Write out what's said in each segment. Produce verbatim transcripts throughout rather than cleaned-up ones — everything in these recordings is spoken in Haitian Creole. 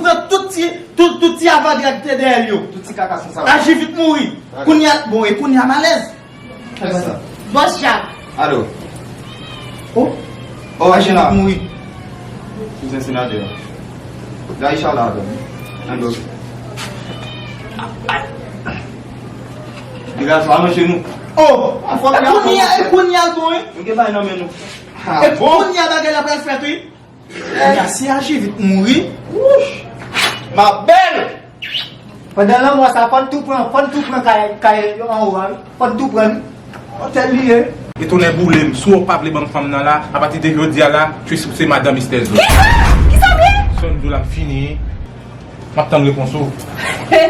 Pran tout ti, tout, tout ti avadra ki te dèyè l yo. Tout ti kaka san sal. Aji vit mouri. Kounye a, bon, e kounye a m alèz. Bòs Jak. Alo. Oh. Oh, Aji vit mouri. Kouzen senatè a. Gay chala adan. An do. Degaje w, al nan jenou. Oh. E kounye a, e kounye a l bon, wi. Nou gen bagay nan men nou. E kounye a bagay la pral fèt, wi. Kounye a, si Aji vit mouri, wouch, ma bèl! Pandan lanmò sa, fò n tou pran, fò n tou pran kay, kay anwo a, wi. Fò n tou pran, wi. Otèl li ye. E tonnè boule m, si w pa vle ban m fanm nan la, apati de jodi a la, Tracy se madan Mistè Zo. Kisa? Kisa m ye? Sè m di w la, m fini. M ap tann repons ou. E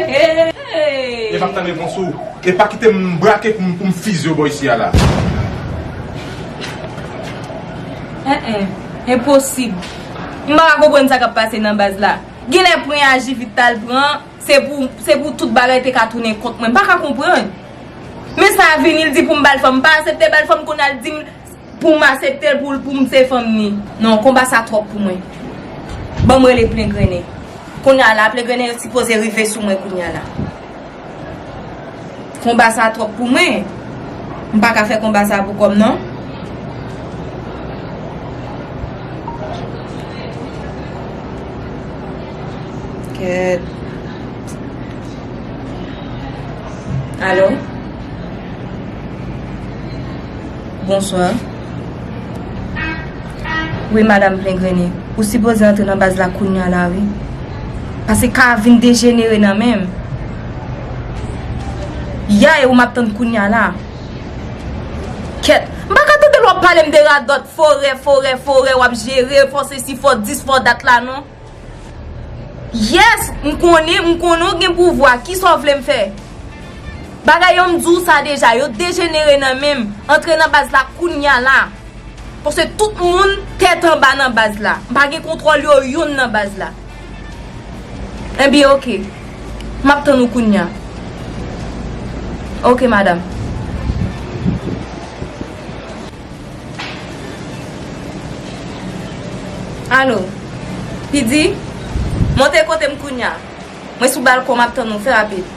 m ap tann repons ou. E pa kite m brake pou m, pou m fizye w bò isi a la. En, en, enposib. M pa ka konprann sa k ap pase nan baz la. Genlè pwen Aji vit t al pran, se pou, se pou tout bagay te ka tounen kont mwen. M pa ka konprann. Men sa a vini, l di pou m ba l fanm. M pa aksepte ba l fanm, kounye a l di m pou m aksepte l pou, pou m se fanm ni. Non, konba sa twòp pou mwen. Ban m rele Plengrennen. Kounye a la, Plengrennen sipoze rive sou mwen kounye a la. Konba sa twòp pou mwen. M pa ka fè konba sa pou kò m, non. Kèt. Alo? Bonswa. Wi, madanm Plengrennen. Ou sipoze antre nan baz la kounye a la, wi. Paske ka a vin dejenere nan men m. Yè e ou m ap tann kounye a la. Kèt. M pa ka tande lè w ap pale m de radòt, forè, forè, forè, w ap jere, fò sesi, fò dis, fò dat la, non. Yes, m konnen, m konnen w gen pouvwa. Kisa w vle m fè? Bagay yo m di w sa deja, yo dejenere nan men m. Antre nan baz la kounye a la. Paske tout moun tèt anba nan baz la. M pa gen kontwòl yo youn nan baz la. Ebyen, oke. M ap tann ou kounye a. Oke, madanm. Alo. Pidi, monte kote m kounye a. Mwen sou balkon, m ap tann ou, fè rapid.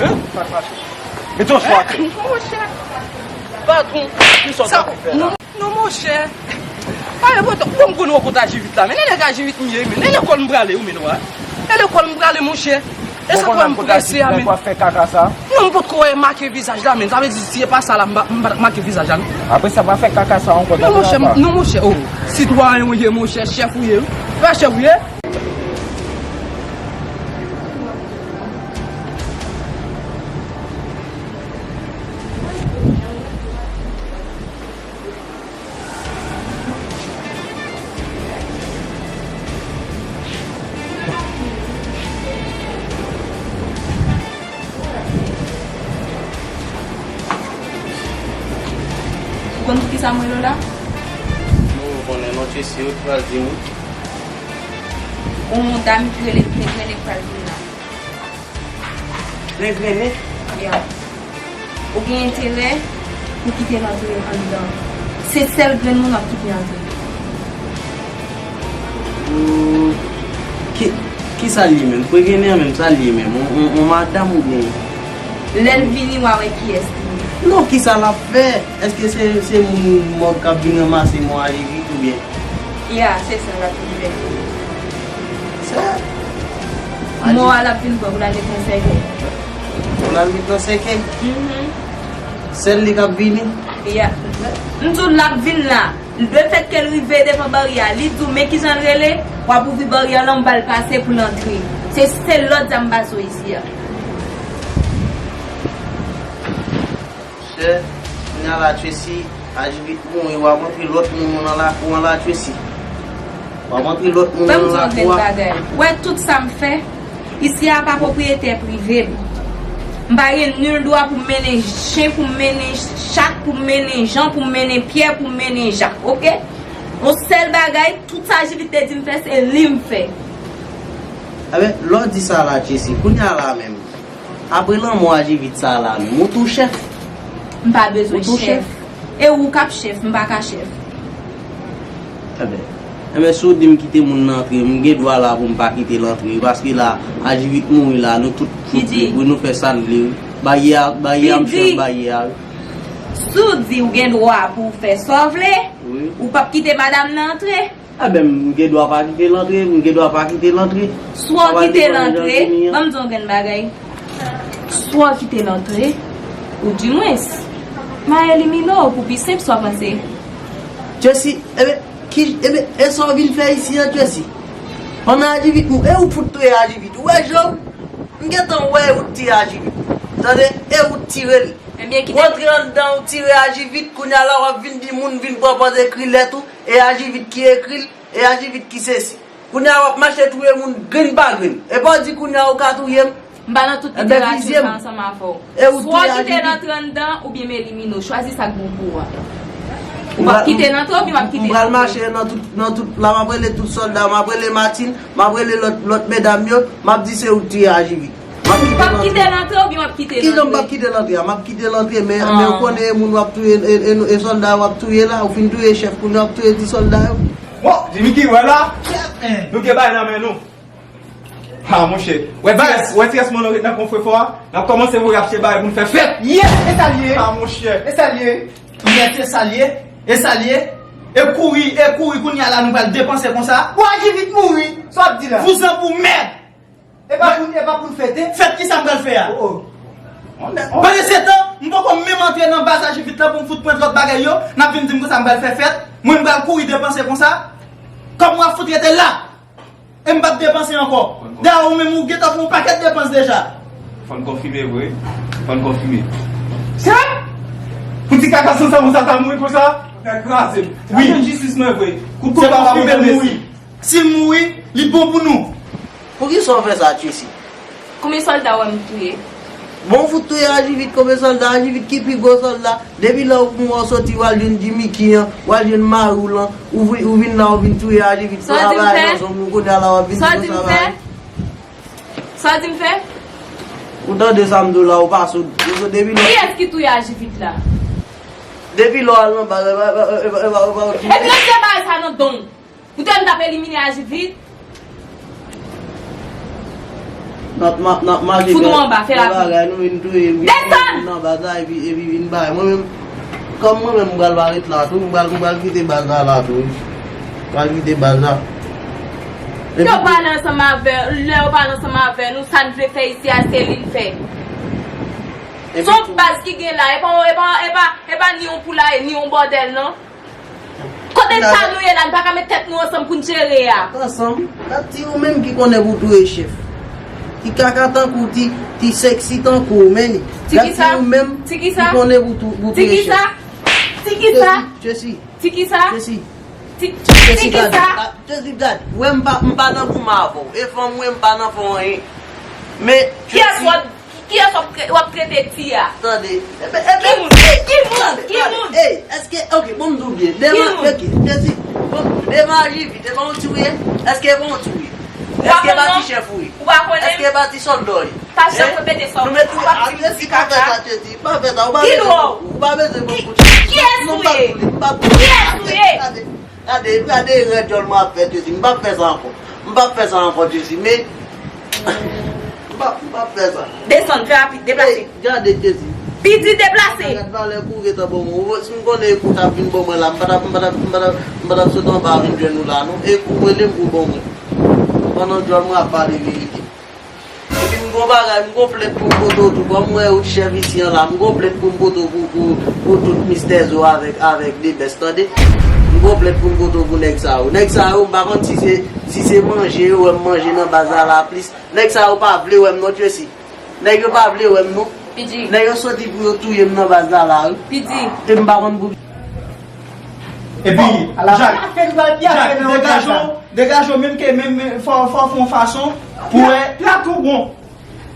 Hein? Mete yon chwa. Monchè. Patwon. Kisa w ta fè la? Non, monchè. Pale pwoto, bon, m konn w kont Aji vit la, men e nèg Aji vit m ye, men e lekòl m prale, wi, men w a. E lekòl m prale, monchè. E sa fè m prese a, men. Ou ap fè kaka sa? Non, m potko wè make vizaj la, men. Sa vle di, si e pa sa la, m pa, m pa t ap make vizaj la, non. Apre sa, pa fè kaka sa ankò, non, monchè, non, monchè, oh. Sitwayen ou ye, monchè, chèf ou ye, wi. Pa chèf ou ye? Ou konn poukisa m rele w la? Non, m konnen non, Tracy, ou t pral di m. Yon dam ki rele Plengrennen k pral vin la. Plengrennen? Ya. Ou gen enterè pou kite l antre anndan. Se sèl grenn moun w ap kite antre. Hmm, ki, kisa l ye menm? Plengrennen an menm, sa l ye menm? On, on, on madanm oubyen? Lè l vini, w a wè kiyès li ye. Non, kisa l ap fè? Èske se, se moun mòg k ap vin ranmase mò a li vit oubyen? Ya, se sa l ap vin fè. Sa? Mò a l ap vin pran pou l al met nan sèkèy. Pou l al met nan sèkèy? Mhm. Sèl li k ap vini? Ya. M di w l ap vin la. Lefètke l rive devan baryè a, li di w men kijan l rele, w ap ouvri baryè a, l anba l pase pou l antre. Se, se lòd sa m pase w isi a. Chè, kounye a la, Tracy, Aji vit mouri, w ap antre lòt moun nan lakou an la, Tracy. W ap antre lòt moun nan lakou a. Fè m di w yon grenn bagay. Ou wè tout sa m fè, isi a pa pwopriyete prive m. M pa gen nil dwa pou m mennen chen, pou m mennen chat, pou m mennen Jan, pou m mennen Pyè, pou m mennen Jak, oke? Yon sèl bagay, tout sa Ajivit te di m fè, se li m fè. Enben, lè w di sa la, Jessy, kounye a la menm, apre lanmò Ajivit sa la menm, ou tou chèf? M pa bezwen chèf. E ou k ap chèf, m pa ka chèf. Enben, enben, si w di m kite moun nan antre, m gen dwa la pou m pa kite l antre, paske la, Ajivit mouri la, nou tout fout li pou nou fè sa n vle, wi. Baryè a, baryè a, m chèf baryè a, wi. Si w di w gen dwa pou w fè sa w vle, wi, ou p ap kite madanm nan antre? Enben, m gen dwa pa kite l antre, m gen dwa pa kite l antre. Swa w kite l antre, ban m di w yon grenn bagay. Swa w kite l antre, ou dimwens, m a elimine w pou pi senp, sa w panse? Jessy, enben, ki, enben, e sa w vin fè isi an, Jessy? Pandan Ajivit mou, e ou t fout touye Ajivit, ou wè jan m gentan wè ou t tiye Ajivit. Tande, e ou t tire l. Ebyen, kite. Ou antre anndan, ou tire Ajivit, kounye a la w ap vin di moun vin pran pòz ekri lèt ou, e Ajivit ki ekri l, e Ajivit ki sesi. Kounye a w ap mache touye moun grenn pa grenn. E pa w di kounye a ou ka touye m? M pa nan tout literati sa ansanm avè w. E ou t touye Ajivit? Swa w kite l antre anndan, oubyen m elimine w. Chwazi sa k bon pou ou a. Ou p ap kite l antre, oubyen m ap kite l antre? M pral mache nan tout, nan tout, la m ap rele tout sòlda, m ap rele Martine, m ap rele lòt, lòt medam yo, m ap di se ou k tiye Ajivit. M ap kite l antre. Ou p ap kite l antre oubyen w ap kite l antre? Kijan m p ap kite l antre a? M ap kite l antre, men, men ou konnen e moun w ap touye, e, e, e sòlda w ap touye la, ou fin touye chèf, kounye a w ap touye ti sòlda yo. Bon, Jimmy ki wè la, nou gen bagay nan men nou. Ha, monchè. Wè ti rès, wè ti rès moun nan ret nan konfwe fò a, n ap kòmanse voye achte bagay pou n fè fèt. Yes, e sa l ye. Ha, monchè. E sa l ye. Yes, e sa l ye. E sa l ye. E kouri, e kouri, kounye a la nou pral depanse konsa. Bon, Ajivit mouri. Sa w ap di la? Vouzan pou mèd. E pa pou, e pa pou n fete? Fèt kisa m pral fè a? Oh, oh. Pandan se tan, m poko menm antre nan baz Ajivit la pou m fout pran lòt bagay yo, n ap vin di m konsa m pral fè fèt, mwen m pral kouri depanse konsa, kòb mwen ap fout rete la, e m p ap depanse ankò. Dayè ou menm ou gentan fè yon pakèt depans deja. Fò n konfime vre, fò n konfime. Sa? Pou ti kaka san san konsa ta mouri konsa? Fè kraze m. Wi. Jistis mwen vre. Kout kout pa pa pou mouri. Si l mouri, li bon pou nou. Poukisa w fè sa, Tracy? Konbyen sòlda w wè m touye? Bon, w fout touye Ajivit, konbyen sòlda? Ajivit ki pi gwo sòlda. Depi lè w mouri, w soti, w al jwenn Jimmy Ki an, w al jwenn mari w lan, ou vin, ou vin la, ou vin touye Ajivit. Sa w di m fè? Ou kounye a la, w ap vin di konsa bagay. Sa w di m fè? Ou tande sa m di w la, ou pa soud. Depi lè... Kiyès ki touye Ajivit la? Depi lè w al nan baz, e pa, e pa, e pa, e pa, e pa, e pa, e pa, e pa, e pa, e pa, e pa, e pa, e pa, e pa, e pa, e pa, Ou te di m t ap elimine Ajivit? N ap ma-, n ap mache fè bagay, nou vin touye, vin, vin nan baz la, epi, epi vin bay. Mwen menm, kòm mwen menm, m pral pa ret la tou, m pral, m pral kite baz la la tou, wi. M pral kite baz la. Lè yo pale ansanm avè, lè yo pale ansanm avè nou, sa n vle fè isi a, se li n fè. Se yon baz ki gen la, e pa, e pa, e pa, e pa ni yon poulaye, ni yon bòdèl, non. Kote sa nou ye la, n pa ka met tèt nou ansanm pou n jere a? Ansanm, la ti ou menm ki konnen pou touye chèf. Ti kaka tankou, ti, ti sexy tankou w, men. Ti kisa? Ti ou menm ki konnen pou tou-, pou touye chèf. Ti kisa? Ti kisa? Tracy, Tracy. Ti kisa? Tracy. Ti, ti kisa? Tracy, gad. Wè m pa, m pa nan goumen avè w. E fanm, wè m pa nan fè w anyen. Men, Tracy. Kiyès w ap Kiyès w ap tre-, w ap trete ti a? Tande. Ebe, ebe, ki moun? Ki moun? Ki moun? Ey, èske, ok, bon, m di w byen. Devan, ok, Jezi. Bon, devan Ajivit, devan yon ti ou ye? Èske e pa yon ti ou ye? Èske e pa ti chèf ou ye? Ou pa konnen? Èske e pa ti sòlda w ye? Pa janm repete sa. Nou met ou pa ti kaka. Pa fè sa, Jezi. Pa fè sa. Ou pa bezwen, ou pa bezwen ban m kout. Kiyès ou ye? Kiyès ou ye? Gade, gade erè djòl mwen ap fè, Jezi. M p ap fè sa ankò. M p ap fè sa ankò, Jezi. Men, m p ap, m p ap fè sa. Desann, fè rapid, deplase. Ey, gade, Jezi. Pidi, deplase. Gad valè kou gentan ban mwen. Ou wè, si m konnen e kou t ap vin ban mwen la, m pa t ap, m pa t ap, m pa t ap, m pa t ap sot anba a vin jwenn ou la, non. E kou rele m pou ban mwen. Pandan djòl mwen ap pale verite. Epi m gon bagay, m gon plent pou m pote w tou. Kòm m wè ou t chèf isi an la, m gon plent pou m pote w pou, pou, pou tout mistè zo avèk, avèk de bès, tande? M gon plent pou m pote w pou nèg sa yo. Nèg sa yo, m pa konn si se, si se manje yo wè m manje nan baz la la plis. Nèg sa yo pa vle wè m non, Tracy. Nèg yo pa vle wè m non. Pidi. Nèg yo soti pou yo touye m nan baz la la, wi. Pidi. E m pa konn pou... Epi, Jak, Jak, degaje w, degaje w, menm ke, menm, menm, fò, fò fè yon fason pou wè, plat ou bon.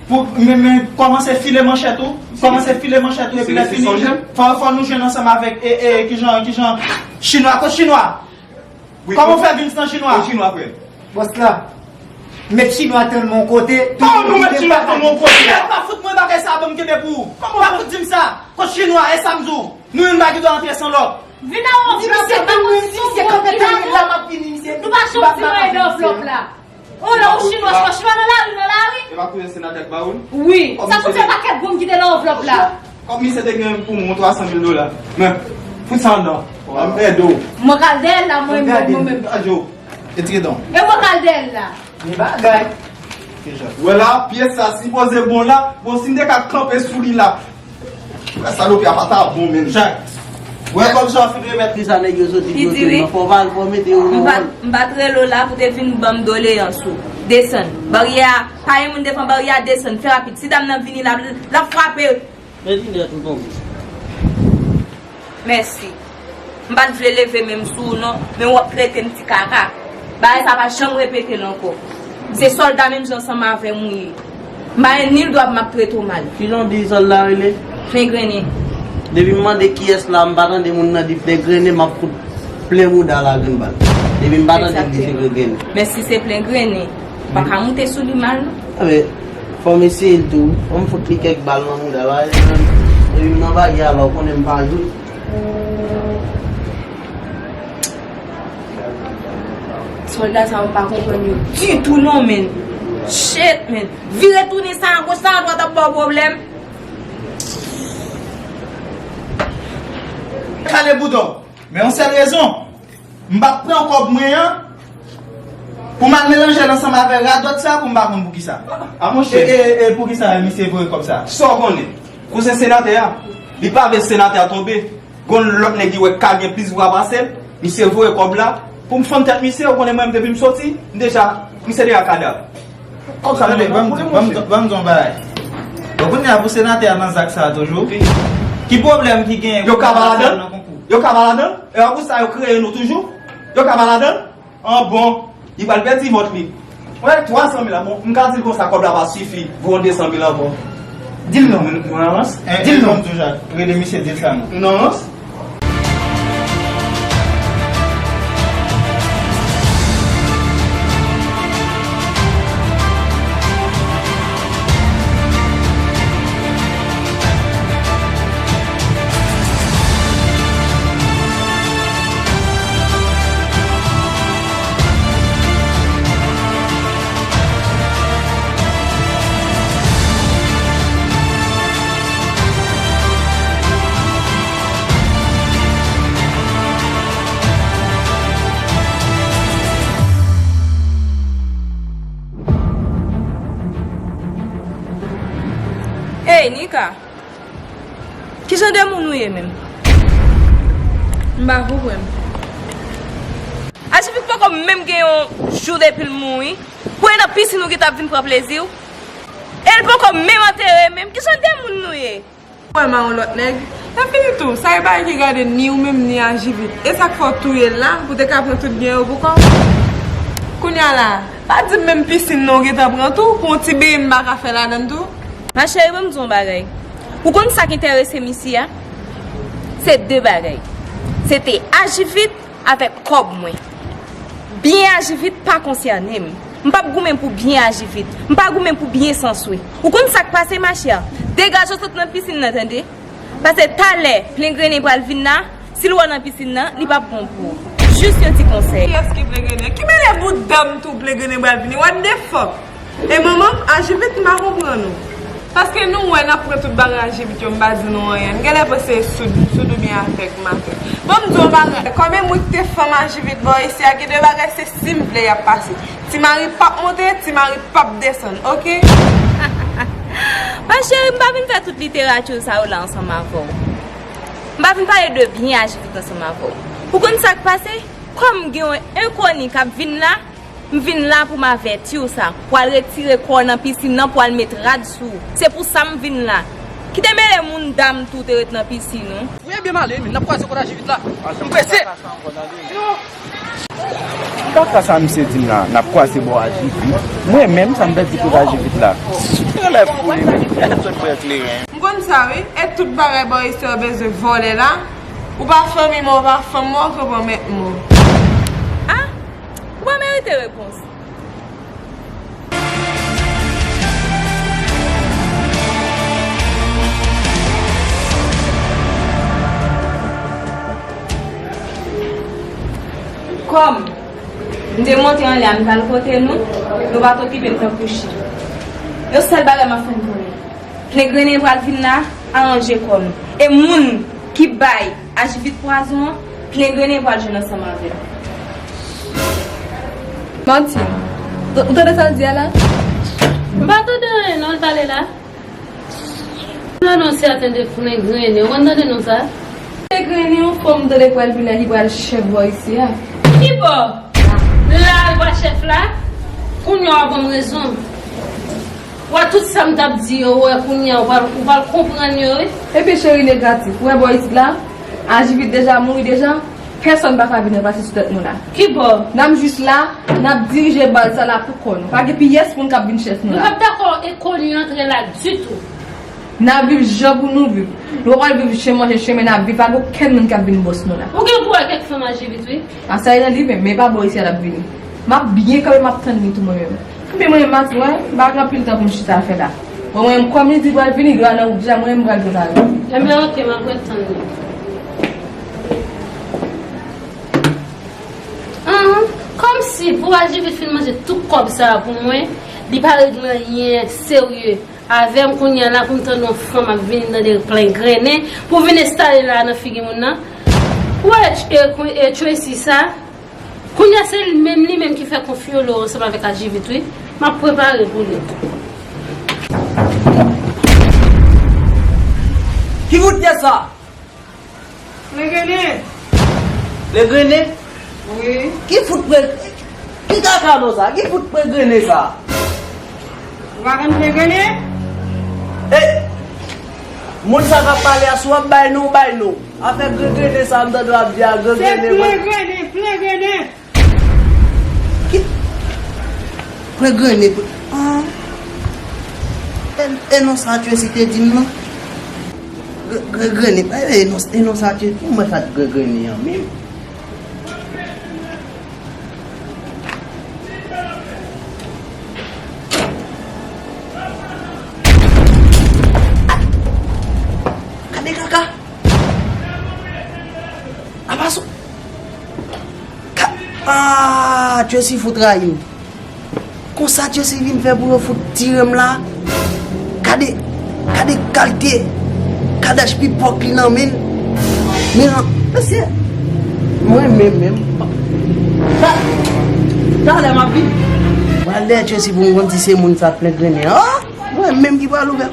Pou, men, men, kòmanse file manchèt ou, kòmanse file manchèt ou, epi lè fini, fò, fò nou jwenn ansanm avèk, e, e, kijan, kijan, chinwa, kot chinwa? Kòman w fè vin san chinwa? Yon chinwa, frè. Bòs la, met chinwa tann mwen yon kote. Kòman nou met chinwa tann mwen yon kote? Frè, pa fout mwen bagay sa, ban m kenbe pou ou. Pa fout di m sa. Kot chinwa, e sa m di w. Nou youn pa gen dwa antre san lòt. Vin nan anvlòp la, pa konn si se kanpe tande la, m ap vini, misye. Nou pa janm di mwen ede anvlòp la. O, lè ou chinwa, chinwa, chinwa nan lari, nan lari. E pa konnen senatè k ba ou l? Wi. Sa fout fè pakèt gonm ki te nan anvlòp la. Kòb misye te gen pou mwen, twa san mil dola. Men, fout sa anndan. An m ede w. Mwen k al dèyè l la, mwen, mwen, mwen menm. Retire don. E mwen k al dèyè l la. Gen bagay. Wè la, pyès sa sipoze bon la. Bon, si m te ka kanpe sou li la. Wè salopi a pa ta bon menm. Chak. Wè kòb sa w fin remèt li sa nèg yo soti di yo te nan fò pa al fò mete yo nan wòl. M pa t rele w la pou te vin ban m doleyans ou. Desann. Baryè a, pa gen moun devan baryè a, desann. Fè rapid. Si dam nan vini, l ap, l ap frape. Mèsi. M pa t vle leve men m sou ou non, men w ap trete m ti kaka. Bagay sa pa janm repete l ankò. Se sòlda menm jan ansanm avè m ou ye. M pa gen nil dwa pou m ap trete w mal. Kijan w di sòlda rele? Plen grennen. Depi m mande kiyès la, m pa tande moun nan di plen grennen, m ap fout plen mouda l a grenn bal. Depi m pa tande l di se plen grennen. Men si se plen grennen, ou pa ka moute sou li mal non. Enben, fò m eseye l tou. Fò m fout li kèk bal nan mouda l. Epi m nan baryè a la, ou konnen m pa jwe. Sòlda sa yo m pa konprann yo ditou non, men. Shit, men. Vire tounen sa agoch, sa adwat ap ba w pwoblèm. Kale boudon. Men yon sèl rezon. M p ap pran kòb mwen an pou m al melanje l ansanm avè radòt sa pou m pa konn poukisa. A monchè. E, e, e poukisa misye voye kòb sa? Sa w konnen. Kouzen senatè a, li pa vle senatè a tonbe. Gon lòt nèg li wè k ka gen plis vwa pase l, misye voye kòb la pou m fann tèt misye, ou konnen mwen menm depi m soti, m deja, misye deja kadav. Kòb sa mwen ban m di w, ban m di w yon bagay. Bon, kounye a pou senatè a nan zak sa a toujou. Ki pwoblèm ki genyen? Yo ka pa ladan l? Yo ka pa ladan l? E pa pou sa yo kreye nou toujou? Yo ka pa ladan l? An bon, li pral pèdi vòt li. Mwen, twa san mil la, bon, m ka di l konsa, kòb la pa sifi, voye yon de san mil ankò. Di l non. Mwen, mwen an rans. Di l non. Toujou, rele misye, di l sa non. Non, rans. Ey, Nika! Kijan de moun ou ye menm? M pa konprann. Ajivit poko menm gen yon jou depi l mouri. Pou e nan pisin ou gentan ap vin pran plezi w. E l poko menm antere menm. Kijan de moun nou ye? Wè ma yon lòt nèg. Sa fini tou. Sa e bagay ki gade ni ou menm ni Ajivit. E sa k fè w touye l la pou te ka pran tout byen yo pou kò w? Kounye a la, pa di m menm pisin nan w gentan pran tou, pou yon ti benyen m pa ka fè ladan l tou? Ma cheri, ban m di w yon bagay. Ou konn sa k enterese misye a? Se de bagay. Se te Ajivit avèk kòb mwen. Byen Ajivit pa konsène m. M p ap goumen pou byen Ajivit. M pa goumen pou byen Sanswe. Ou konn sa k pase, machè? Degaje w sot nan pisin nan, tande? Paske talè, Plen Grennen pral vin la, si l wè w nan pisin nan, li p ap bon pou ou. Jis yon ti konsèy. Kiyès ki Plen Grennen? Ki mele bout dan m tou Plen Grennen pral vini? What the fuck? E manman m, Ajivit, m pa konprann ou. Paske nou wè n ap pran tout bagay Ajivit yo, m pa di nou anyen. M genlè panse soud, soud oubyen avèg m avè. Bon, m di w yon bagay. Kòm e mwen ki te fanm Ajivit bò isi a, gen de bagay se si m vle y ap pase. Ti mari p ap monte, ti mari p ap desann, oke? Ma cheri, m pa vin fè tout literati sa yo la ansanm avè w. M pa vin pale de byen Ajivit ansanm avè w. Ou konn sa k pase? Kòm m gen yon enkoni k ap vin la, m vin la pou m avèti w sa. Pou al retire kò w nan pisin nan, pou al met rad sou ou. Se pou sa m vin la. Kite mele moun dan m tou te ret nan pisin ou. Mwen byen m ale, men n ap kwaze kote Ajivit la. M prese. M pa ka sa misye di m la, n ap kwaze bò Ajivit. Mwen menm, sa m pèdi kote Ajivit la. Genlè fou li menm. Gade sot bwè kleren. M konn sa wi, e tout bagay bò isi yo bezwen vòlè la. Ou pa fanmi mwen, ou pa fanm mwen, ou konprann mèt mwen. A, Repons. Kòm m te monte anlè a, m t al kote nou, nou pa t okipe m tankou chen. Yon sèl bagay m ap fè n konnen. Plen grennen pral vin la, aranje kò nou. E moun ki bay Ajivit pwazon an, plen grennen pral jwenn ansanm avè l. Martine, ou tande sa l di a la? M pa tande anyen non, l pale la. Nan non sèten de plen grennen, ou konn tande non sa? Plen grennen yon fanm tande pral vin la, li pral chèf bò isi a. Ki bò? La, l pa chèf la? Kounye a w ap ban m rezon. Wè tout sa m t ap di yo, wè kounye a, ou pral, ou pral konprann yo, wi. Epi cheri negatif, ou wè bò isit la, Ajivit deja mouri deja, pèsonn pa ka vin ranplase sou tèt nou la. Ki bò? N ap jis la, n ap dirije bal sa la pou kò nou. Pa gen pyès moun k ap vin chèf nou la. Nou p ap dakò e kò nou antre la ditou. N ap viv jan pou nou viv. Nou pa pral viv chen manje chen, men n ap viv, pa gen okenn moun k ap vin bòs nou la. Ou gen pou wè kèk fanm Ajivit, wi. A sa e nan li menm, men pa bò isi a l ap vini. M ap byen kanpe, m ap tann li tou mwen menm. Epi mwen menm, Mati, wè, m pa gen anpil tan pou m chita fè la. Bon, mwen menm, kòm li di l pral vini, li nan wout deja, mwen menm, m pral vin avè l. Enben, oke, m ap ret tann li. Ahn, kòmsi pou Ajivit fin manje tout kòb sa a pou mwen, li pa regle anyen serye avè m kounye a la pou m tann yon fanm ap vini tande plen grennen pou vin enstale la nan figi moun nan. Ou wè, e, e, Tracy sa, kounye a se li menm, li menm ki fè konfyolo ansanm avèk Ajivit, wi. M ap prepare pou li. Ki fout ye sa? Plen grennen. Plen grennen? Wi. Ki fout plen, ki kaka non sa? Ki fout plen grennen sa? Ou pa konn plen grennen? E, moun sa k ap pale a, si w ap bay non, w bay non. Afè grenn grennen sa, m tande w ap di a, grenn grennen. Se plen grennen, plen grennen. Ki? Plen grennen, plen, ah. E, e non sa Tracy te di m non. Gre-, gre-, grennen, e, e non, e non sa Tracy, pou mwen sa gre-, grennen an menm. Gade kaka. Apa sou. Ka-, ah, Tracy fout rayi m. Konsa Tracy vin fè pou yo fout tire m la. Gade, gade kalite kadaj pipòk li nan men l. Men an, mesye, mwen menm menm. Ta-, talè m ap vin. Pral dèyè Tracy pou m konn si se moun sa plen grennen an. Mwen menm ki pral ouvè.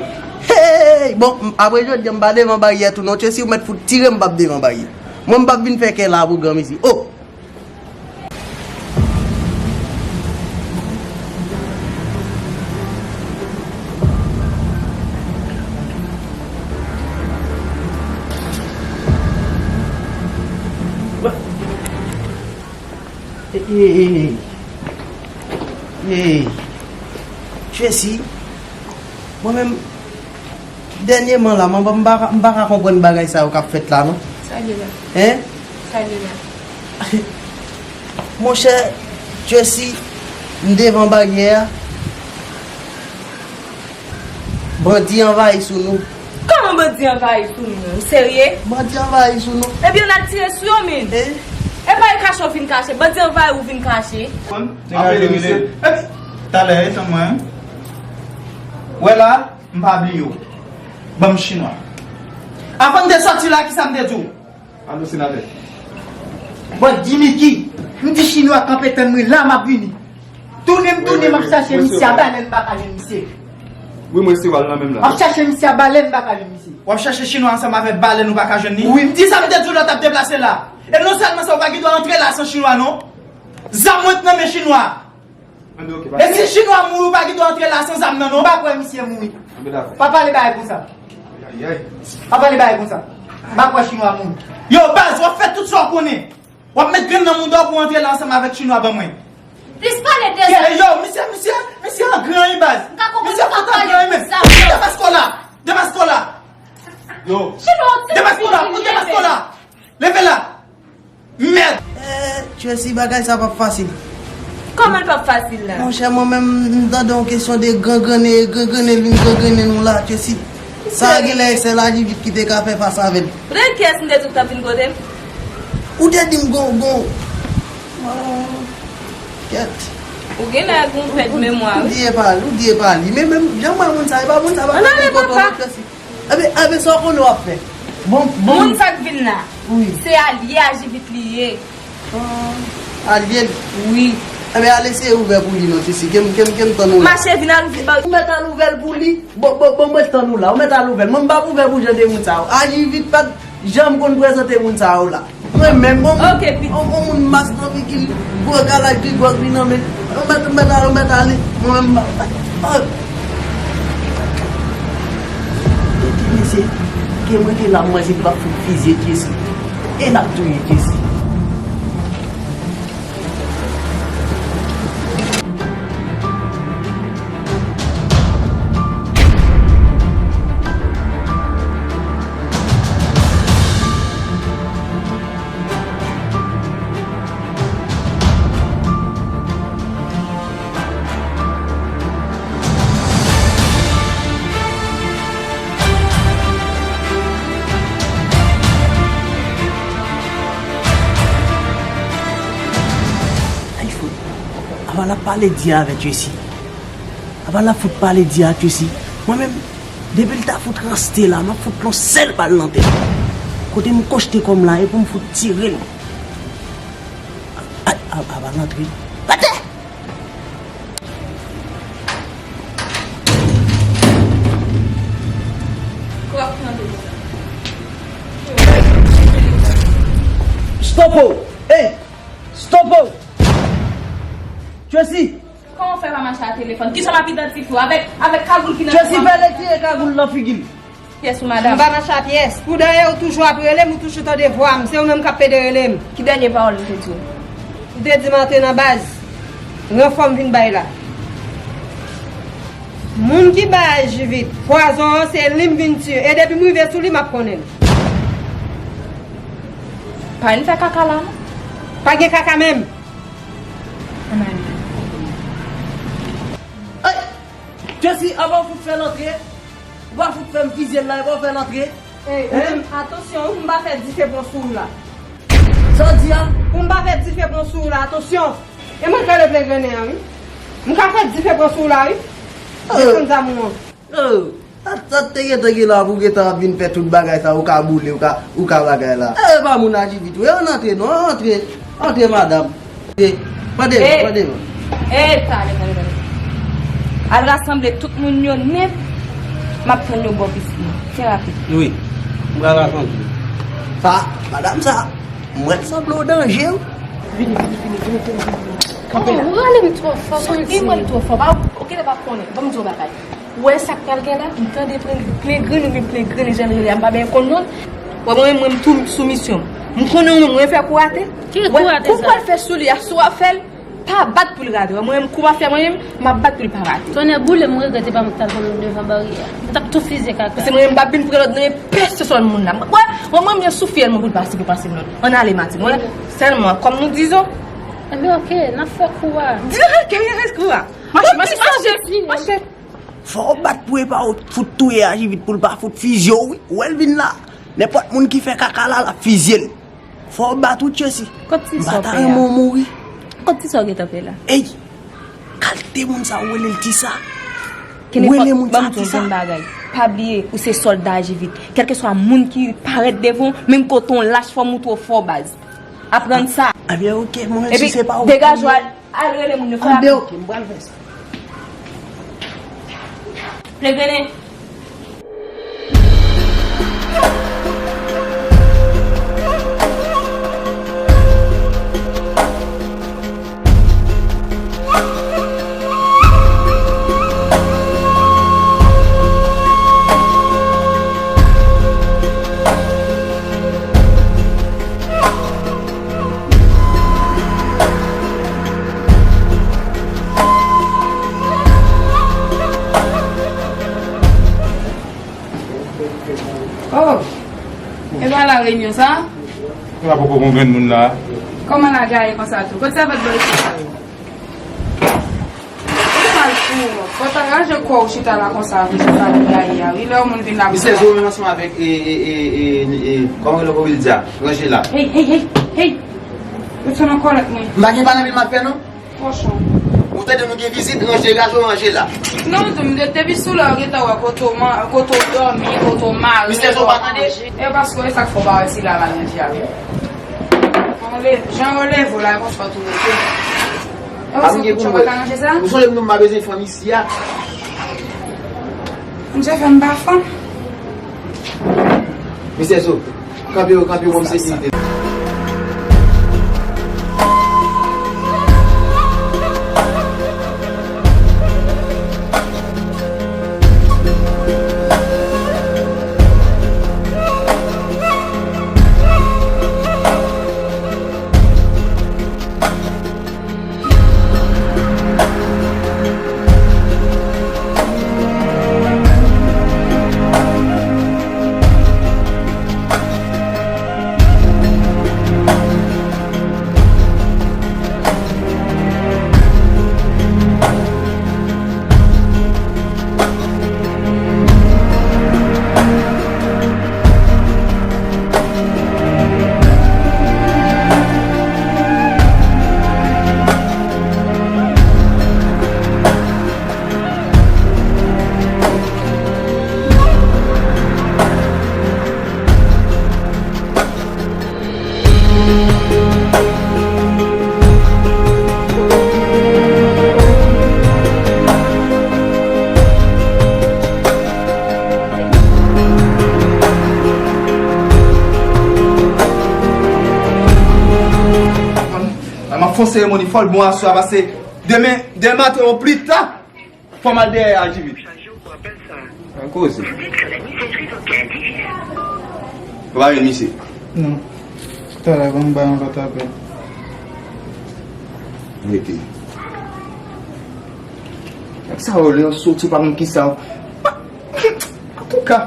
Hey! Bon, m, apre jodi a, m pa devan baryè tou non, Tracy, ou mèt fout tire m, m p ap devan baryè. Mwen, m p ap vin fè kè la pou granmesi. Oh! Ey, ey, ey, ey. Ey. Tracy, mwen menm, dènyèman la, mwen, m pa, m pa ka konprann bagay sa yo k ap fèt la, non. Sa gen la? Hein? Sa gen la? Monchè, Tracy, m devan baryè a. Bandi anvayi sou nou. Kòman bandi anvayi sou nou? Ou serye? Bandi anvayi sou nou. Ebyen, n al tire sou yo, men. Eh? E pa e kache w vin kache. Bandi anvayi ou vin kache. Konn, apele misye. Epi, talè, e tann mwen. Wè la, m pa bliye w. Ban m chinwa. Avan n te sòti la, kisa m te di w? Alo, senatè. Bon, Dimiki, m di chinwa kanpe tann mwen la, m ap vini. Tounen m tounen, m ap chache misye a balèn, m pa ka jwenn misye. Wi, mwen se wal nan menm la. M ap chache misye a balèn, m pa ka jwenn misye. W ap chache chinwa ansanm avèk balèn, ou pa ka jwenn li? Wi, m di sa m te di w lè w t ap deplase la. E non sèlman sa, ou pa gen dwa antre la san chinwa, non. Zam mwen t nan men chinwa. Anben, oke, pa. E si chinwa mouri, ou pa gen dwa antre la san zam nan, non. M pa kwè misye mouri. Anben, dakò. Pa pale bagay konsa. Ayayay. Pa pale bagay konsa. M pa kwè chinwa mouri. Yo, baz, w ap fè tout sa w konnen. W ap met grenn nan mouda w pou w antre la ansanm avèk chinwa ban mwen. Plis pale de zam. Yo, misye, misye, misye an gran, wi, baz. M ka konprann misye fout an gran, wi, men. Demas kò la. Demas kò la. Yo. Demas kò la. Demas kò la. Leve la. Mèd! Eh, Tracy, bagay sa p ap fasil. Kòman l p ap fasil la? Monchè, mwen menm, m tande yon kesyon de gangrennen, gangrennen, vin gangrennen nou la, Tracy. Sa genlè se Ajivit ki te ka fè fas avè l. Prè kiyès m te di w t ap vin kote m? Ou te di m gon, gon. Oh, kèt. Ou genlè gon pèd memwa, wi. Ou di e pa li, ou di e pa li. Men menm, jan m wè moun sa, e pa moun sa, pa vin kote w, Tracy. Enben, enben, sa w konnen w ap fè? Bon, bon. Moun sa k vin la, wi, se alye Ajivit li ye. Ah, alye l? Wi. Enben, al eseye ouvè pou li non, Tracy. Ke m, ke m, ke m tann ou la. Mache vin al ouvè. Ou mèt al ouvè l pou li. Bon, bon, bon, mwen tann ou la. Ou mèt al ouvè l. Mwen m p ap ouvè pou jan de moun sa yo. Ajivit pa t janm konn prezante moun sa yo la. Mwen menm, bon, ok, pi- on, on moun mas nan figi l, gwo galaj de gwòg li nan men l. Ou mèt, ou mèt ale, ou mèt ale. Mwen menm, m pa, oh. Tete mesye, ke mwen te la, mwen se pa fout fizye Tracy. E l ap touye Tracy. Ay, fout. Apa l ap pale di avè Tracy. Apa l ap fout pale di a Tracy. Mwen menm, depi l ta fout ranste la, m ap fout l yon sèl bal nan tèt. Kote m kochte kò m la, e pou m fout tire l. Ay, apa l antre. Atè! Stop ou! Ey! Stop ou! Tracy! Kòman w fè pa mache a telefòn? Kisa m ap idantifye w avèk, avèk kagoul ki nan... Tracy, fè l retire kagoul nan figi l. Pyès ou, madanm? M pa mache a pyès. Pou dayè, ou toujou ap rele m, ou toujou tande vwa m. Se ou menm k ap pede rele m. Ki dènye pawòl m te di w? M te di m antre nan baz. Ranfò m vin bay la. Moun ki bay Ajivit pwazon an, se li m vin tiye. E depi m rive sou li, m ap konnen l. Pa vin fè kaka la, non. Pa gen kaka menm. Ann ale. Ay! Tracy, avan w fout fè l antre, ou pa fout fè m fizye l la, epi w fè l antre. Ey, ou menm, atansyon, wi, pou m pa fè dife pran sou ou la. Sa w di a? Pou m pa fè dife pran sou ou la, atansyon. E mwen k rele plen grennen an, wi. M ka fè dife pran sou ou la, wi. Desann zam ou an. Oh, sa, sa te gentan gen la pou gentan ap vin fè tout bagay sa, ou ka boule, ou ka, ou ka bagay la. E pa moun Ajivit ou ye, ann antre non, antre, antre madanm. Antre, pran devan, pran devan. E, e, talè, talè, talè. Al rasanble tout moun yo nèt, m ap tann yo bò pisina. Fè rapid. Wi, m pral rasanble. Sa, madanm sa, m wè l sanble yon danje, wi. Vini, vini, vini, vini, vini, vini. Kanpe la. Ou rale m twò fò, Soti, m rale m twò fò. Pa, ou genlè pa konnen. Ban m di w yon bagay. Ou wè sa k pral gen la? M tande plen, plen grenn, ou menm plen grenn, jan l rele a, m pa byen konn non l. Wè mwen menm, mwen m tou sou misyon. M konnen ou menm, mwen fè kou atè. Ki kou atè sa? Wè, kou pral fè sou li a, si w ap fè l, pa bat pou l rate. Wè mwen menm, kou m ap fè mwen menm, m ap bat pou l pa rate. Tonnè boule m, regrèt se pa mwen ki t al pran l devan baryè a. M t ap tou fizye kaka. Paske mwen menm, m p ap vin pran lòd nan men pèsonn moun la. Wè, wè mwen menm, se soufri l mwen pou l pase, pou l pase m lòd. Ann ale, Mati. Mwen, sèlman, kòm nou dizon. Enben, oke, n ap fè kou a. Di, oke, n ap fè kou a. Mache, mache, mache, mache. Fò w bat pou epa w fout touye Ajivit pou l pa fout fizye w, wi. Ou wè l vin la. Nenpòt moun ki fè kaka la, l ap fizye l. Fò w bat wi, Tracy. Kot ti sè w pè a? M pa ta renmen w mouri. Kot ti sè w gentan pè la? Ey! Kalite moun sa ou rele l ti sa? Ou rele moun sa ti sa? Ban m di w yon bagay. Pa bliye, ou se sòlda Ajivit. Kèlkeswa moun ki parèt devan w, menm kote w lach, fò w montre w fò baz. Aprann sa. Ebyen, oke, mwen menm si se pa ou. Epi, degaje w al. Al rele moun yo, fè rapid. Anben, oke, m pral fè sa. Plen grennen. Oh! E pa la reyinyon sa? Ou la poko konprann moun la? Kòman la gaye konsa tou? Kot sèvant bò isit sa yo? Fò ta ranje kò w chita la konsa, vre, se sa li gaye a, wi. Lè yon moun vin la. Misye Zo menm ansanm avèk, e, e, e, e, e, kòman rele kote l di a? Ranje la. Hey, hey, hey, hey! Ou sot nan kòlèt mwen. M pa gen pale anpil m ap fè, non. Kochon. Ou tande nou gen vizit, ranje, ranje, ranje la. Non, m de-, depi sou la, ou gentan wè kote w man-, kote w dòmi, kote w mare, kote w manje. Misye Zo pa tande. E paske e sa k fè w pa wè si la va ranje a, wi. Jan w leve w la, e konsa w tou rete. E w se koutchè w pa ka ranje sa? Ou sonje m di w m pa bezwen fanm isi a. Misye fè m pa fanm. Misye Zo, kanpe yo, kanpe yo kòm sekirite. M ap fè yon seremoni fò l bon aswè a, paske demen, demen maten o pli ta, fò m al dèyè Ajivit. An koze. Ou pa jwenn misye? Non. Talè, ban m ba yon lòt apèl. Rete. Nèg sa yo, lè yo soti, pa konn kisa yo. Antouka.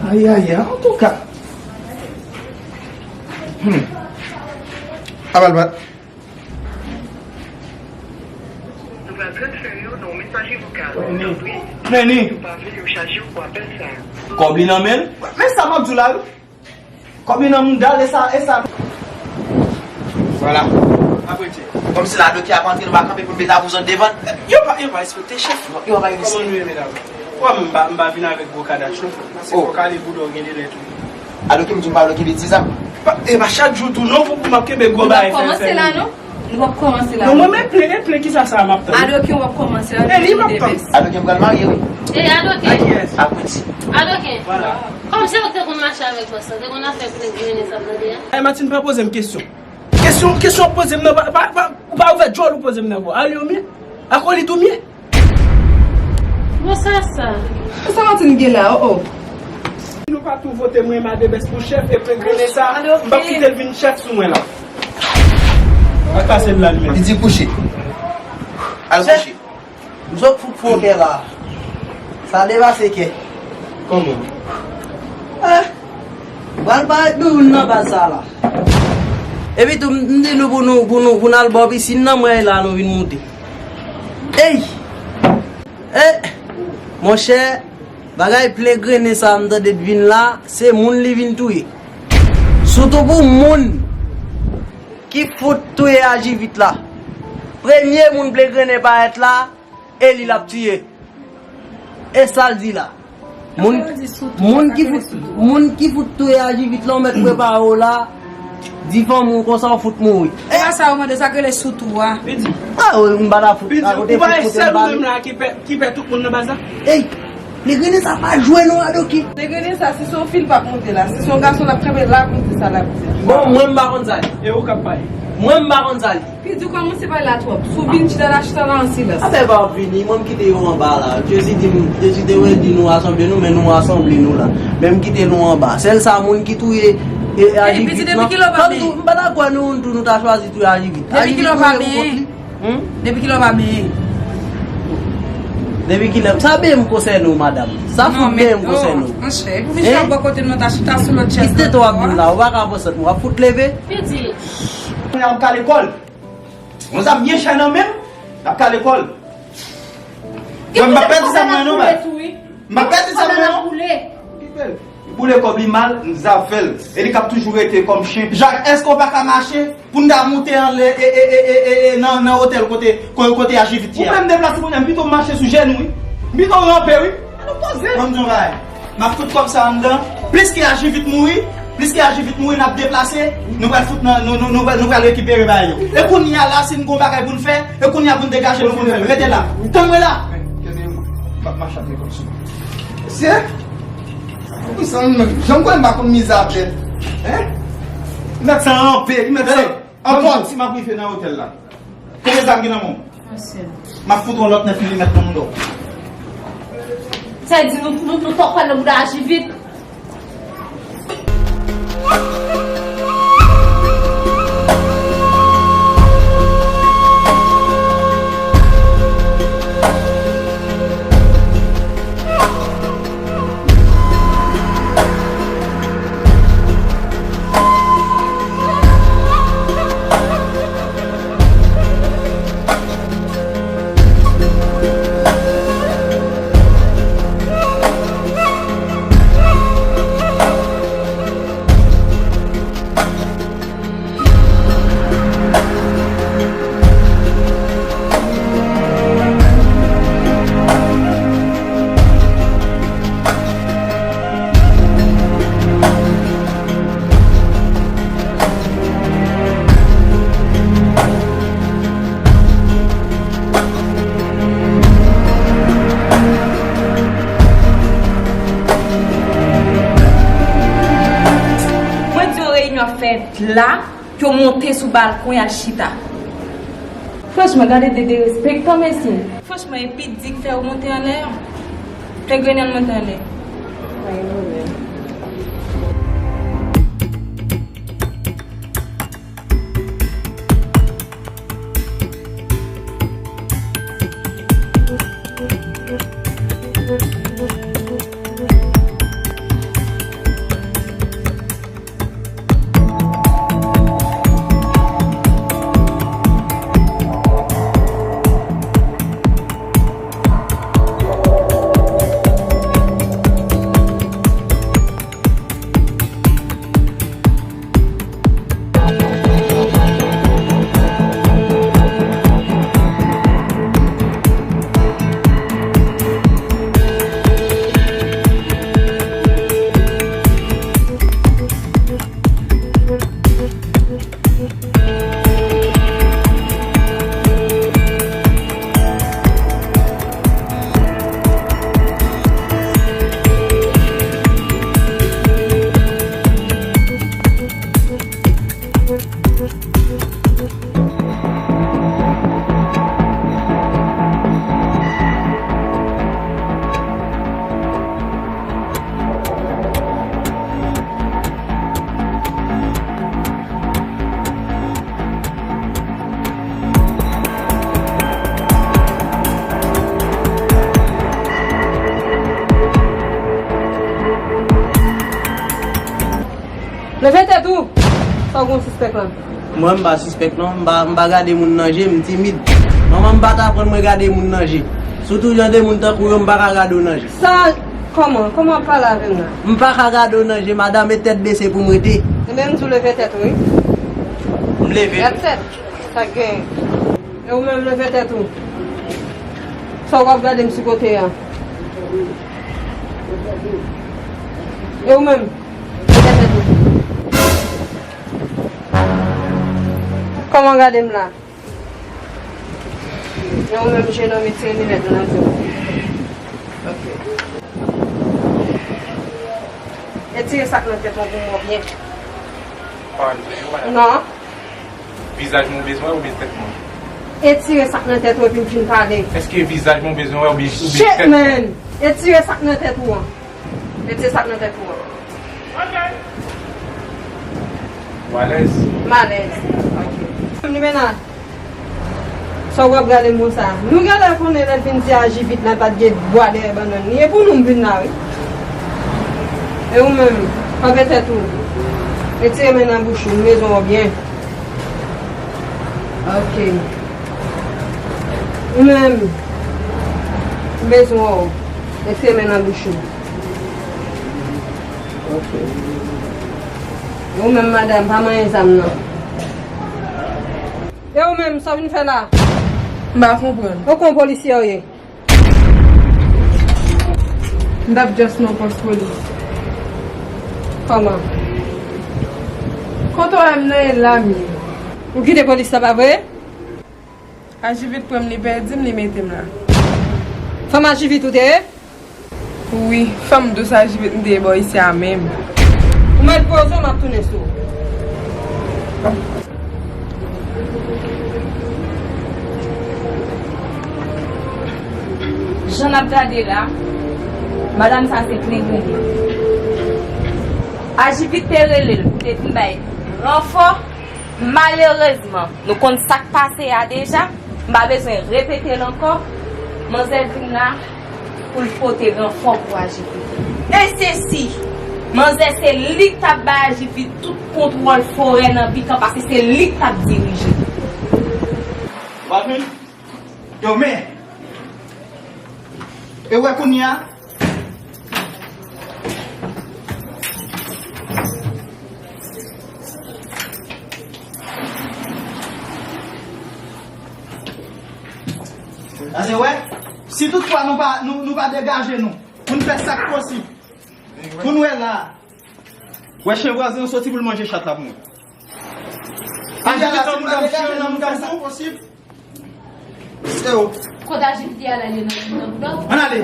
Ay, ay, ay, antouka. Hmm. Apèl bat. Nou pral transfere w nan yon mesaje vokal. Tanpri, si w pa vle yo chaje w pou apèl sa a. Kòb li nan men l? Men sa m ap di w la, wi. Kòb li nan mouda l, e sa, e sa. Vwala. Apre, tchè. Kòmsi la, doktè ap antre, nou pa kanpe pou n pete avou zòt devan. Yo pa, yo pa respekte chèf. Yo pa respekte. Kòman nou ye, medam? Ou wè, m pa, m pa vin avèk gwo kadach, non. Pase fò kale bouda w gen de lè tou. Adoke m di w pa vle kenbe ti zam. Pa, e pa chak jou tou non pou, pou m ap kenbe gwo bagay fè fè. Nou p ap kòmanse la non. Nou p ap kòmanse la non. Non, mwen menm plen, e plen kisa sa m ap tann? Adoke w ap kòmanse la. E li m ap tann. Adoke m pral marye wi. E Adoke. A kiyès? A Pwenti. Adoke. Vwala. Kòm se ou ki te konn mache avèk bòs la, te konn afè plen grennen sa m tande a? Ay, Martine, pa poze m kesyon. Kesyon, kesyon w ap poze m nan, pa, pa, pa, ou pa ouvè djòl ou poze m nan, bro. Are you mye? Akolit ou mye? Bon, sa, sa. Sa Martine gen la, oh, oh. Si nou pa tou vote mwen Madebès pou chèf e plen grennen sa, m p ap kite l vin chèf sou mwen la. Al pase l la, li menm. Li di kouche. Al kouche. M sot fout fon kè la. Sa depase kè. Kòman? Eh, m pral parèt nou youn nan baz sa la. Epi tou, m, m di nou pou nou, pou nou, pou n al bò pisin nan, mwen la nou vin moute. Ey! Eh! Monchè, bagay plen grennen sa a m tande t vin la, se moun li vin touye. Sitou pou moun ki fout touye Ajivit la. Premye moun plen grennen parèt la, e li l ap tiye. E sa l di la. Moun, moun ki fout, moun ki fout touye Ajivit la, ou mèt prepare w la. Di fanmi w konsa w fout mouri. E pa sa yo mande, sa k rele sou tou a. Pidi. Ah, m pa ta fout. Pidi, ou pa e sèl ou menm la ki pè, ki pè tout moun nan baz la? Ey, plen grennen sa pa jwe non, Adoki. Plen grennen sa, si se yon fi l p ap monte la. Si se yon gason l ap kenbe la, pou di sa l ap di. Bon, mwen m pa konn sa li. E ou k ap pale. Mwen m pa konn sa li. Pidi, ou kòmanse pale la twòp. Si w vin chita la, chita la an silans. Afè pa ap vini, mwen m kite yo anba la. Jezi di nou, Jezi te wè di nou asanble nou, men nou asanble nou la. Men m kite nou anba. Sèl sa moun ki touye, e, Ajivit nan. Piti, depi kilè w pa benyen? M pa ta kwè nou, nou tou, nou ta chwazi touye Ajivit. Depi kilè w pa benyen? Hmm? Depi kilè w pa benyen? Depi kilè? Sa benyen m konsène w, madanm. Sa fout benyen m konsène w. Monchè, epi w vin chita bò kote m nan, ta chita sou lòt chèz la. Kite to ap vin la, ou pa ka pran sant mwen, w ap fout leve. Piti. Kounye a m ka lekòl. Yon zam byen chè nan men m, l ap ka lekòl. Mwen, m pa pèdi zam mwen non, baz. M pa pèdi zam mwen non. Kite l. Li boule kòb li mal, m za fè l. E li k ap toujou rete kòm chen. Jak, èske w pa ka mache? Pou n ta moute anlè, e, e, e, e, e, e, nan, nan otèl kote, ko-, kote Ajivit ye a. Ou menm deplase kounye a, m pito mache sou jèn ou, wi. M pito ranpe, wi. An nou poze. Ban m di yon bagay. M ap fout kòb sa anndan. Plis ke Ajivit mouri, plis ke Ajivit mouri, n ap deplase. Nou pral fout nan, nou, nou, nou, nou pral rekipere bagay yo. E kounye a la, si n gon bagay pou n fè, e kounye a pou n degaje nou pou n fè l. Rete la. Tann mwen la. Men, kenbe mwen. M ap mache ak men kòb sou mwen. Mesye, jan m konnen m pa konn mizè a tèt. Hein? Mèt sa anpe, mèt sa. Anpòt. Si m ap rive nan otèl la. Konbyen zam gen nan men w? Yon sèl. M ap fout yon lòt nèf milimèt nan mouda w. Sa di nou, nou, nou tòk pral nan mouda Ajivit. Mwen di yon reyinyon ap fèt la, ke w monte sou balkon y al chita. Franchman, gade de derespektan, mesye. Franchman, e pi di k fè w monte anlè an. Fè grennen l monte anlè. Pa gen pwoblèm. Leve tèt ou! Sa w gen w sispèk la? Mwen, m pa sispèk non, m pa, m pa gade moun nan je, m timid. Manman m pa t aprann mwen gade moun nan je. Sitou jan de moun tankou yo, m pa ka gade w nan je. Sa, kòman? Kòman w ap pale avè m la? M pa ka gade w nan je, madanm, e tèt bese pou m rete. Ebyen, m di w leve tèt ou, wi. M leve. That's it. Sa k genyen? E ou menm, leve tèt ou. Sa w ap gade m sou kote a? E ou menm? Leve tèt ou. Kòman w gade m la? E ou menm, jenòm, etire linèt ou nan je w. Ok. Etire sa k nan tèt ou pou mwen byen. Non. Vizaj mwen bezwen wè oubyen tèt mwen? Etire sa k nan tèt ou epi m fin pale. Èske vizaj mwen bezwen wè oubyen, oubyen tèt mwen? Shit, man! Etire sa k nan tèt ou an. Etire sa k nan tèt ou an. Ou alèz? M alèz. Ok. Limena, sa w ap gade m konsa? Nou genlè konnen lè l vin di Ajivit la pa t gen bwa dèyè bannann li. E pou nou m vin la, wi. E ou menm, kanpe tèt ou. Retire men nan bouch ou, m bezwen w byen. Ok. Ou menm, M bezwen wè w. Met se men nan bouch ou. Ok. E ou menm, madanm, pa manyen zam nan. E ou menm, sa w vin fè la? M pa konprann. Ou kon polisye w ye? M t ap just nan pòs polis. Kòman? Kote w wè m nan e la m ye. Ou kite polis la, pa vre? Ajivit pran m, li pèdi m, li mete m la. Fanm Ajivit ou te ye? Wi, fanm dous Ajivit m te ye bò isi a menm. Ou mèt poze w, m ap tounen sou ou. Jan n ap gade la, madanm sa se plen grenn. Ajivit te rele l pou te vin bay ranfò. Malerezman, nou konn sa k pase a deja, m pa bezwen repete l ankò. Manzè vin la pou l pote ranfò pou Ajivit. E se si manzè se li k t ap bay Ajivit tout kontwòl forè nan Bikan, paske se li k t ap dirije. W ap jwenn? Yo, men! E wè kounye a? Gade wè, si toutfwa nou pa, nou, nou pa degaje nou pou n fè sa k posib, pou n wè la. Wè chen vwazen an soti pou l manje chat la pou mwen. Ajivit an mouda m, chen an mouda m tou. Se ou. Kot Ajivit ye a la, li nan, nan bouda w? Ann ale.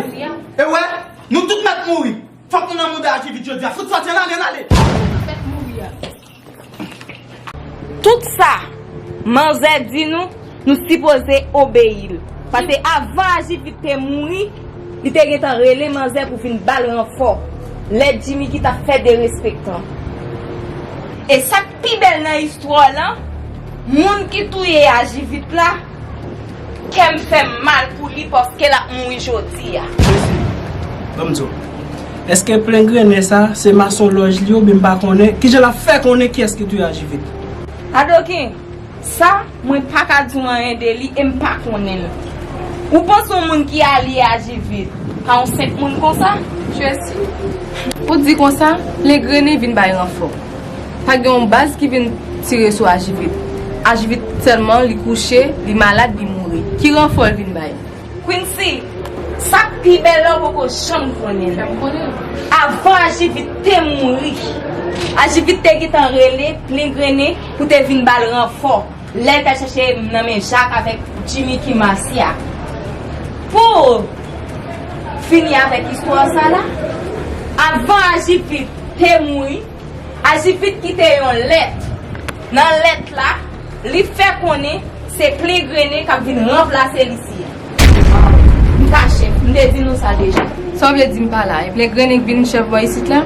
E wè, nou tout mèt mouri. Fòk nou nan mouda Ajivit jodi a. Fout sòti, ann ale, ann ale. Tout sa manzè di nou, nou sipoze obeyi l. Paske avan Ajivit te mouri, li te gentan rele manzè pou vin ba l ranfò. Lè Jimmy ki t ap fè derespektan. E sa k pi bèl nan istwa w lan, moun ki touye Ajivit la, kè m fè m mal pou li paske l ap mouri jodi a. Mesye, ban m di w, èske plen grennen sa, se masonlòj li oubyen m pa konnen? Kijan l ap fè konnen kiyès ki touye Ajivit? Adoken, sa, mwen pa ka di w anyen de li e m pa konnen l. Ou panse yon moun ki alye Ajivit pa yon senp moun konsa? Tracy, ou di konsa, plen grennen vin bay ranfò. Pa gen yon baz ki vin tire sou Ajivit. Ajivit sèlman, li kouche, li malad, li mouri. Ki ranfò l vin bay? Quincy, sa k pi bèl la, ou poko janm konnen l. Avan Ajivit te mouri, Ajivit te gentan rele plen grennen pou te vin ba l ranfò. Lè l t al chèche m nan men Jak avèk Jimmy ki masya. Pou fini avèk istwa sa la, avan Ajivit te mouri, Ajivit kite yon lèt. Nan lèt la, li fè konnen se plen grennen k ap vin ranplase l isi a. M ka chèf, m te di nou sa deja. Sa w vle di m pa la? E plen grennen k vin chèf bò isit la?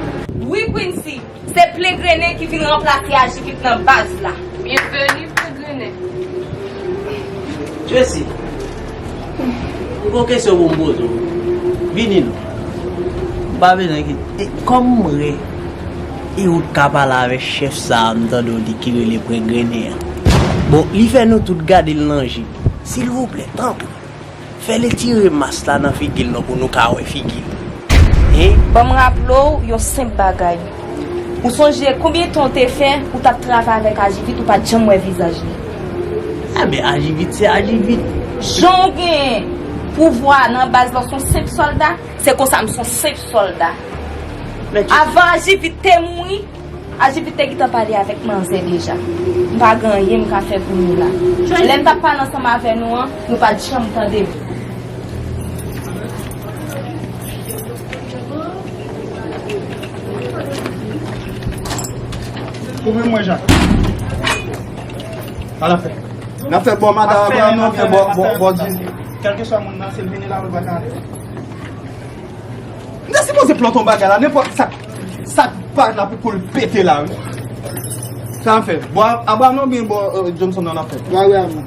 Wi, Quincy. Se plen grennen ki vin ranplase Ajivit nan baz la. Byenveni, plen grennen. Tracy, m gon kesyon pou m poze w. Vini non. M pa bezwen ki, e, kòman e ou t ka pale avèk chèf sa a, m tande w di ki rele plen grennen an? Bon, li fè nou tout gade l nan je. Silvouplè, tanpri. Fè l etire mas la nan figi l non pou nou ka wè figi l. Hein? Ban m raple w yon senp bagay. Ou sonje konbyen tan w te fè ou t ap travay avèk Ajivit, ou pa t janm wè vizaj li? Enben, Ajivit se Ajivit. Jan w gen pouvwa nan baz la, w se yon senp sòlda, se konsa m se yon senp sòlda. Avan Ajivit te mouri, Ajivit te gentan pale avèk manzè deja. M pa gen anyen m ka fè pou nou la. Lè m t ap pale ansanm avè nou an, nou pa t janm tande m. Kouvri mwen, Jak. Sa n ap fè? N ap fè bò madanm Abraham nan oubyen bò, bò, bò di. Kèlkeswa moun nan, si l vini la, ou pa ka ale. M te sipoze plante yon bagay la, nenpòt sa, sa k pa la pou kou l pete la, wi. Sa n ap fè? Bò Abraham nan oubyen bò, euh, Johnson nan n ap fè? Bò Abraham nan.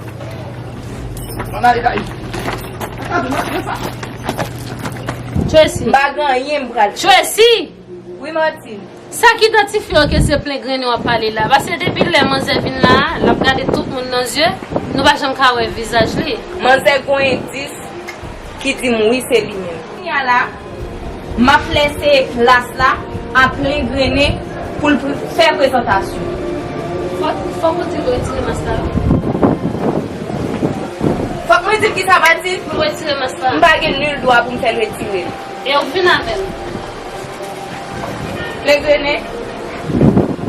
Ann ale, Dayi. Tracy. M pa gen anyen m pral fè. Tracy! Wi, Martine. Sa k idantifye w ke se plen grennen w ap pale la? Paske depi lè manzè vin la a, l ap gade tout moun nan zye, nou pa janm ka wè vizaj li. Manzè gon endis Ki di m wi, se li menm. Kounye a la, m ap lese klas la a Plen Grennen pou l pre- fè prezantasyon. Fòk, fòk ou di l retire mas la. Fòk mwen di l ki sa m a di? Pou retire mas la. M pa gen nil dwa pou m fè l retire l. E w vin avè l. Plen Grennen.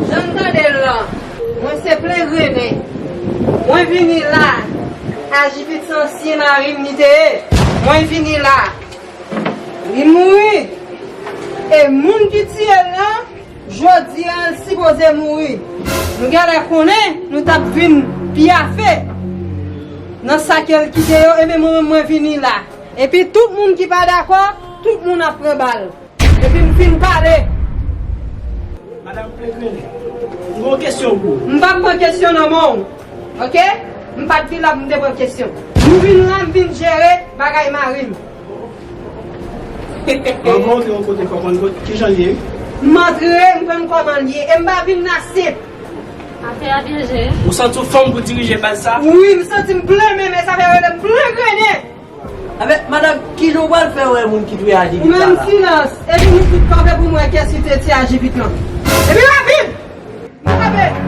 Jan n tande l lan, mwen se Plen Grennen. Mwen vini la, Ajivit se ansyen mari m li te ye. Mwen vini la. Li mouri. E moun ki tiye l lan, jodi a, l sipoze mouri. Nou genlè konnen nou t ap vin pyafe nan sa ke l kite yo, ebyen mwen menm mwen vini la. Epi tout moun ki pa dakò, tout moun ap pran bal. Epi m fin pale. Madanm Plen Grennen, m gen yon kesyon pou ou. M p ap pran kesyon nan men w. Oke? M pa t vin la pou m te pran kesyon. M vin la, m vin jere bagay mari m. Anvan w antre yon kote, fòk w konn kot- ki jan l ye. M antre, m konn kòman l ye. E m pa vin la senp. Afè a byen jere. Ou santi w fòm pou dirije baz sa? Wi, m santi m plen menm, e sa fè yo rele m Plen Grennen. Enben, madanm, ki jan w pral fè wè moun ki touye Ajivit la? Ou menm silans. Epi nou tout kanpe pou m wè kiyès ki te tiye Ajivit lan. Epi rapid! Nou kanpe!